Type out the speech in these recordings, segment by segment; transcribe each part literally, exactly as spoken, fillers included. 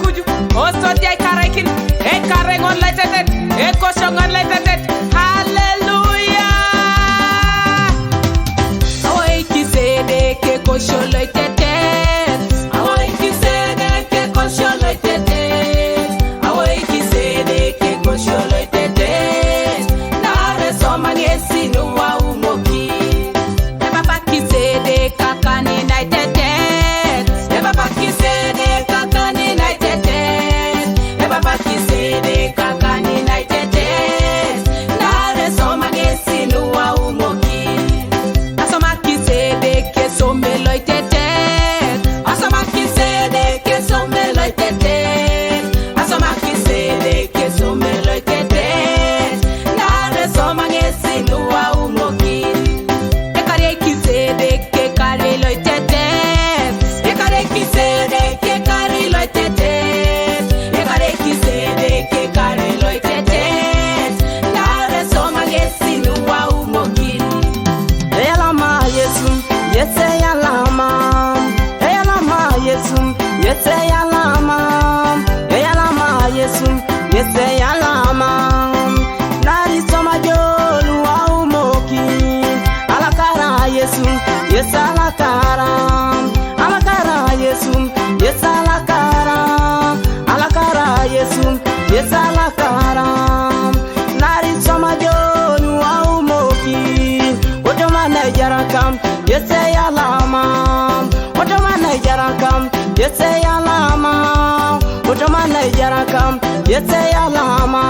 Kuju, o sot ya i karaikin, e kareng on loitetet, e koshong on loitetet. Hallelujah. Awo iki sede ke kosho loitetet. Awo iki sede ke kosho loitetet. Awo iki sede ke kosho loitetet. Nare soma ngesi nu wa umoki. E papa ki sede kakani loitetet. E papa ki sede kakani loitetet. E papa ki sede kakani loitetet. Nare soma ngesi nu wa umoki. A soma ki sede ke some loitetet. A soma ki sede ke some loitetet. A soma ki sede ke some loitetet. Nare soma ngesi nu wa umoki. E kare ki sede ke kare loitetet. E kare ki sede ke kare loitetet. E kare ki sede ke kare loitetet. Nare soma ngesi nu wa umoki. Eyalama Yesu, yese yalama. Eyalama Yesu, yese yalama. Eyalama Yesu, yese yalama. Nari soma jonu wa umoki. Alakara Yesu, yese alakara. Alakara Yesu, yese alakara. Alakara Yesu, yese alakara. Nari soma jonu wa umoki. Otomana jarakam, yese yalama. Otomana jarakam, yese yalama. Otomana jarakam, yese yalama.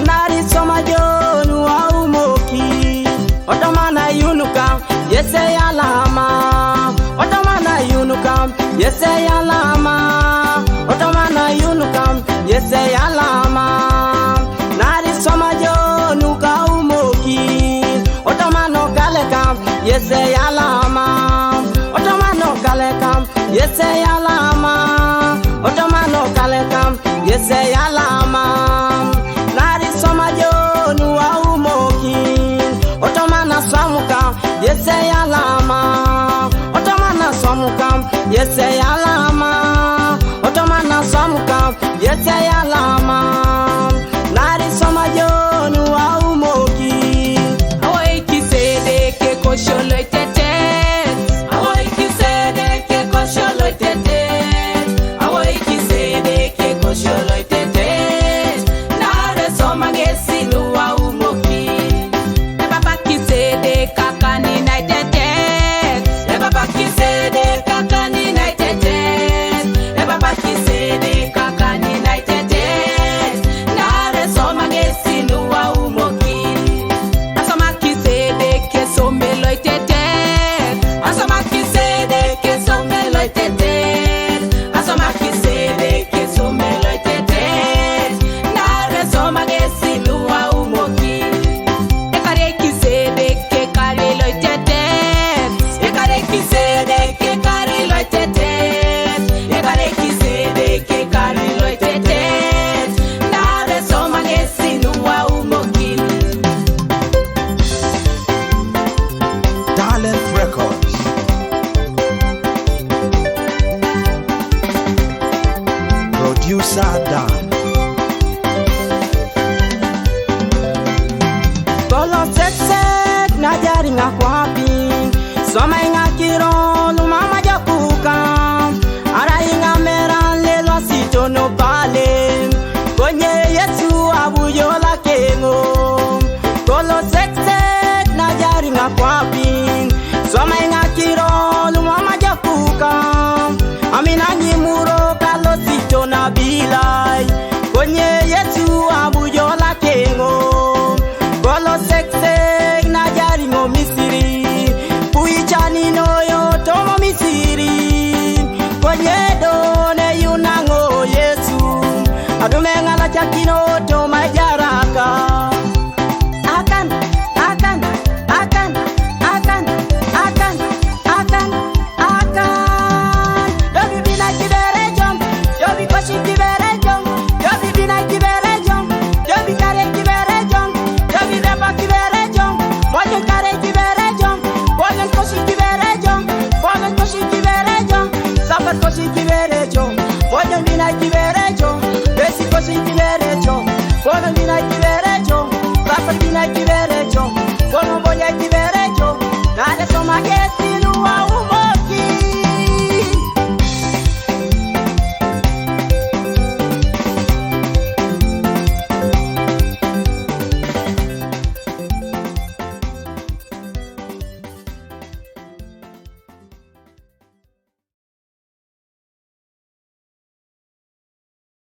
Nari soma jonu wa umoki. Otomana yunuka, yese yalama. Otomana yunuka, yese yalama. Otomana yunuka, yese yalama. Nari soma jonu ka umoki. Otomano kaleka, yese yalama. Otomano kaleka, yese yalama. Otomano kaleka, yese yalama. Nari soma jonu wa umoki. Otomana samuka, yese yalama. Otomana samuka, yese yalama. Otomana samuka, yese yalama. Nari soma jonu wa umoki. Awo iki sede ke kosho loitetet. Awo iki sede ke kosho loitetet. Awo iki sede ke kosho loitetet. Nare soma ngesi nu wa umoki. E papa ki sede kakani loitetet. E papa ki sede kakani loitetet. E papa ki sede kakani loitetet. Nare soma ngesi nu wa umoki. A soma ki sede ke some loitetet. A soma ki sede ke some loitetet. A soma ki sede ke some loitetet. Nare soma ngesi nu wa umoki. E kare ki sede ke kare loitetet. E kare ki sede ke kare loitetet. E kare ki sede ke kare loitetet. Nare soma ngesi nu wa umoki. Talent Records. Producer Dan. Bolo sek sek na jaringa.